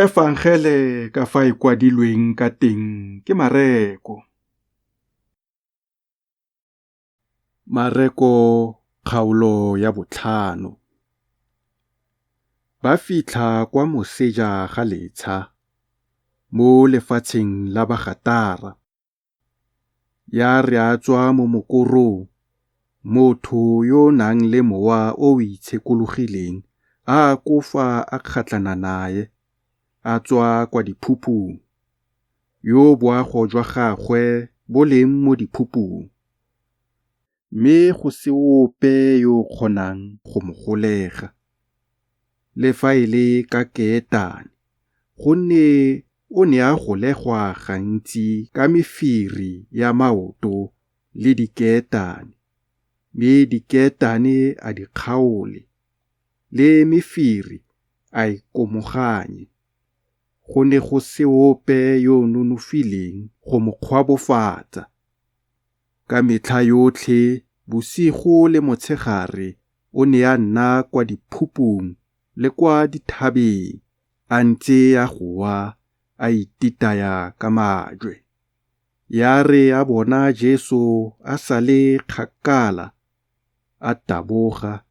Efangele ka fa e kwadilweng ka teng ke Mareko. Mareko kgaolo ya botlhano. Ba fitlha kwa moseja ga letsha, mo lefatsheng la Bagatara. Ya re a tswa mo mokorong, motho yo o nang le mowa o o itshekologileng a akofa a kgatlhana nae, a tswa kwa diphupung, yo boago jwa gagwe bo leng mo diphupung, mme go se ope yo o kgonang go mo golega, le fa e le ka keetane, gonne o ne a golegwa gantsi ka mefiri ya maoto le dikeetane, mme dikeetane a di kgaole, le mefiri a e komoganye. Go ne go se ope yo o nonofileng go mo kgwabofatsa. Ka metlha yotlhe bosigo le motshegare o ne a nna kwa diphupung le kwa dithabeng, a ntse a goa a ititaya ka majwe. Ya re a bona Jesu a sa le kgakala, a taboga,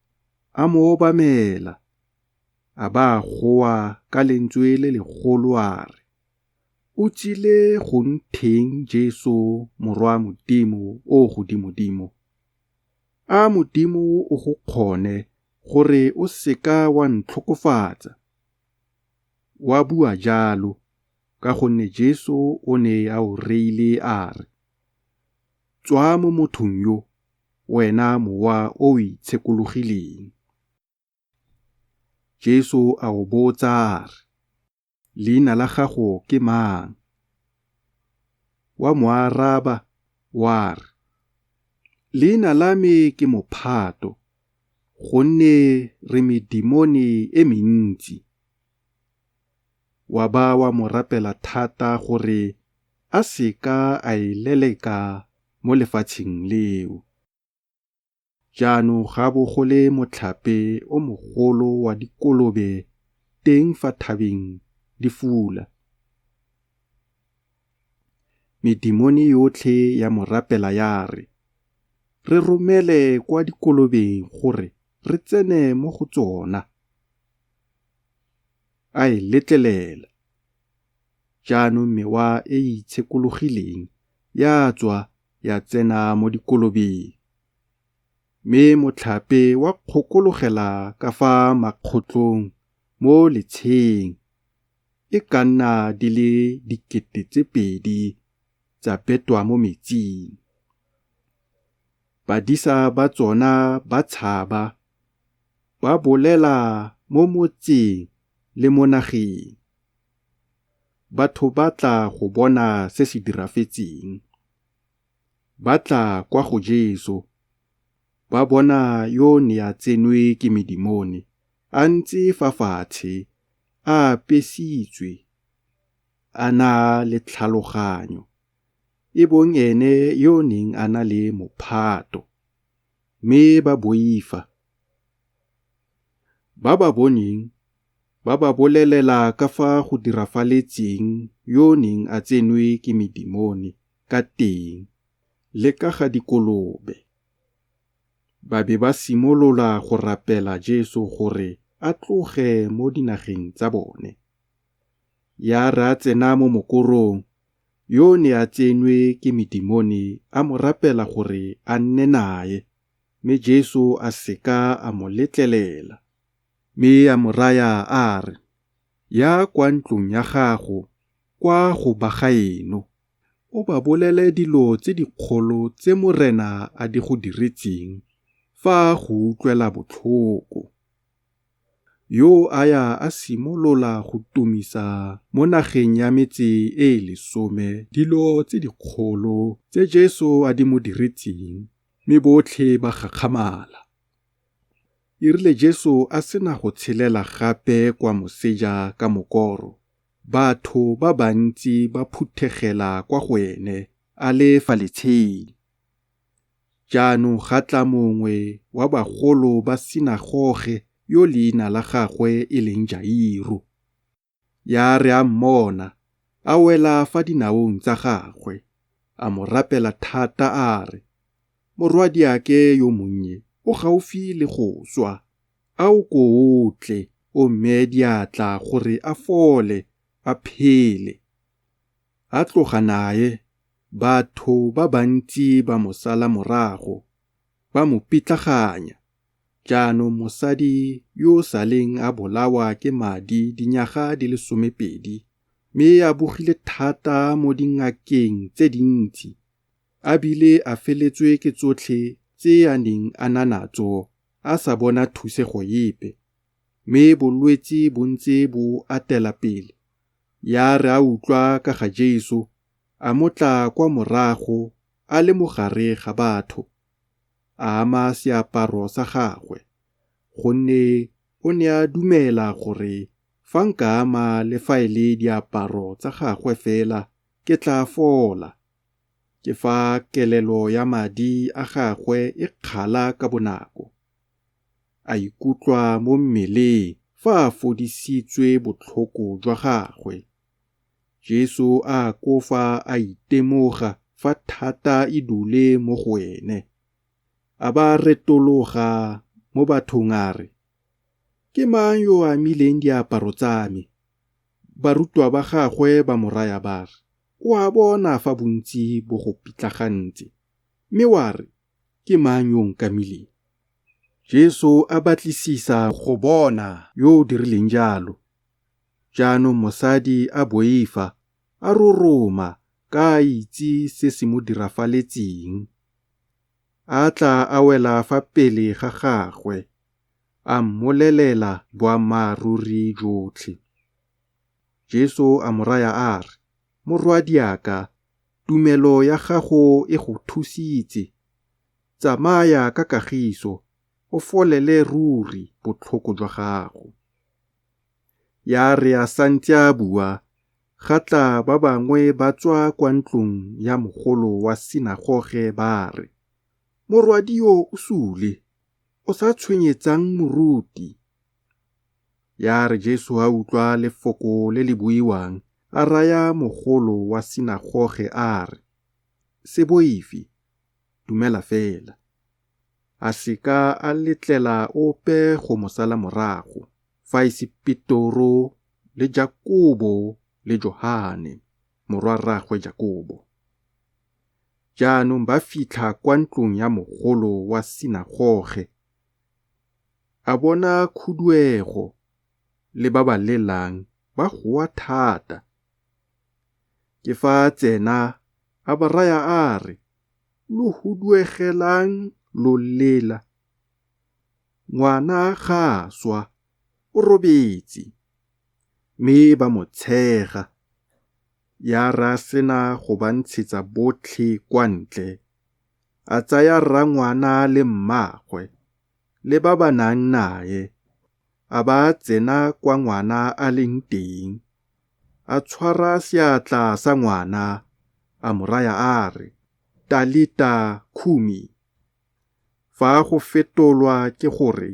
a mo obamela, a ba a goa ka lentswe le legolo a re, O tsile go ntheng Jesu Morwa Modimo o godimodimo? A Modimo o go kgone gore o se ka wa ntlhokofatsa. Wa bua jalo ka gonne Jesu o ne a o reile a re, Tswa mo mothong yo, wena mowa o o itshekologileng. Jesu a o botsa a re, Leina la gago ke mang? Wa mo araba wa re, Leina la me ke Mophato, gonne re medimone e mentsi. Wa ba wa mo rapela thata gore a se ka a e leleka mo lefatsheng leo. Jaanong ga bo go le motlhape o mogolo wa dikolobe teng fa thabeng di fula. Medimone yotlhe ya mo rapela ya re, Re romele kwa dikolobeng gore re tsene mo go tsona. A e letlelela. Jaanong mewa e e itshekologileng ya tswa ya tsena mo dikolobeng, mme motlhape wa kgokologela ka fa makgotlong mo letsheng, e ka nna di le 2000 tsa betwa mo metsing. Badisa ba tsona ba tshaba, ba bolela mo motseng le mo nageng. Batho ba tla go bona se se dirafetseng. Ba tla kwa go Jesu, ba bona yo ne a tsenwe ke medimone a ntse fa fatshe a apesitswe, a na le tlhaloganyo, e bong ene yo o neng a na le mophato, mme ba boifa. Ba ba boneng ba ba bolelela ka fa go dirafaletseng yo o neng a tsenwe ke medimone ka teng le ka ga dikolobe. Ba be ba simolola go rapela Jesu gore a tloge mo dinageng tsa bone. Ya re a tsena mo mokorong, yo ne a tsenwe ke medimone a mo rapela gore a nne nae, mme Jesu a se ka a mo letlelela. Mme a mo raya a re, Ya kwa ntlong ya gago kwa go ba gaeno, o ba bolele dilo tse dikgolo tse Morena a di go diretseng fa a go utlwela botlhoko. Yo a ya a simolola go tumisa mo nageng ya metse e e lesome dilo tse dikgolo tse Jesu a di mo diretseng, mme botlhe ba gakgamala. E rile Jesu a sena go tshelela gape kwa moseja ka mokoro, batho ba bantsi ba phuthegela kwa go ene a le fa letsheng. Jaanong ga tla mongwe wa bagolo ba sinagoge yo leina la gagwe e leng Jairo. Ya re a mmona, a wela fa dinaong tsa gagwe, a mo rapela thata a re, Morwadiake yo monnye o gaufi le go swa, a o ko o tle, o mmee diatla gore a fole, a phele. A tloga nae, batho ba bantsi ba mo sala morago, ba mo pitlaganya. Jaanong mosadi yo o sa leng a bolawa ke madi dinyaga di le 12, mme a bogile thata mo dingakeng tse dintsi, a bile a feletswe ke tsotlhe tse a neng a na natso, a sa bona thusego epe, mme bolwetse bo ntse bo atela pele. Ya re a utlwa ka ga Jesu, a mo tla kwa morago a le mo gare ga batho, a ama seaparo sa gagwe, gonne o ne a dumela gore fa nka ama le fa e le diaparo tsa gagwe fela, ke tla fola. Ke fa kelelo ya madi a gagwe e kgala ka bonako. A ikutlwa mo mmeleng fa a fodisitswe botlhoko jwa gagwe. Jesu a akofa a itemoga fa thata e dule mo go ene. A ba retologa mo bathong a re, Ke mang yo o amileng diaparo tsa me? Barutwa ba gagwe ba mo raya ba re, O a bona fa bontsi bo go pitlagantse, mme wa re, Ke mang yo o nkamileng? Jesu a batlisisa go bona yo o dirileng jalo. Jaanong mosadi a boifa, a roroma ka a itse se se mo dirafaletseng. A tla a wela fa pele ga gagwe, a mmolelela boammaaruri jotlhe. Jesu a mo raya a re, Morwadiaka, tumelo ya gago e go thusitse. Tsamaya ka kagiso, o folele ruri botlhoko jwa gago. Ya re a santse a bua, ga tla ba bangwe ba tswa kwa ntlong ya mogolo wa sinagoge ba re, Morwadio o sule, o sa tshwenyetsang moruti? Ya re Jesu a utlwa lefoko le le buiwang, a raya mogolo wa sinagoge a re, Se boife, dumela fela. A se ka a letlela ope go mo sala morago, fa e se Petoro le Jakobo le Johane, morwa-rraagwe Jakobo. Jaanong ba fitlha kwa ntlong ya mogolo wa sinagoge. A bona khuduego le ba ba lelang ba goa thata. Ke fa a tsena a ba raya a re, Lo huduegelang lo lela? Ngwana ga a swa, o robetse. Mme ba mo tshega. Ya re a sena go ba ntshetsa botlhe kwa ntle, a tsaya rrangwana le mmaagwe le ba ba nang nae, a ba tsena kwa ngwana a leng teng. A tshwara seatla sa ngwana, a mo raya a re, Talita khumi. Fa go fetolwa ke gore,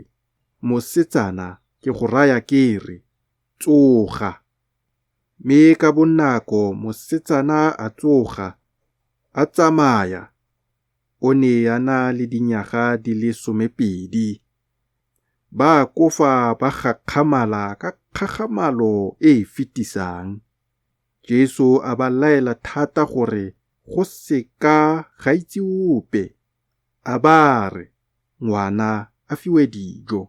Mosetsana ke go raya ke re, tsoga. Mme ka bonako mosetsana a tsoga, a tsamaya. O ne a na le dinyaga di le 12. Ba akofa ba gakgamala ka kgagamalo e e fetisang. Jesu a ba laela thata gore go se ka ga itse ope. A ba re, ngwana a fiwe dijo.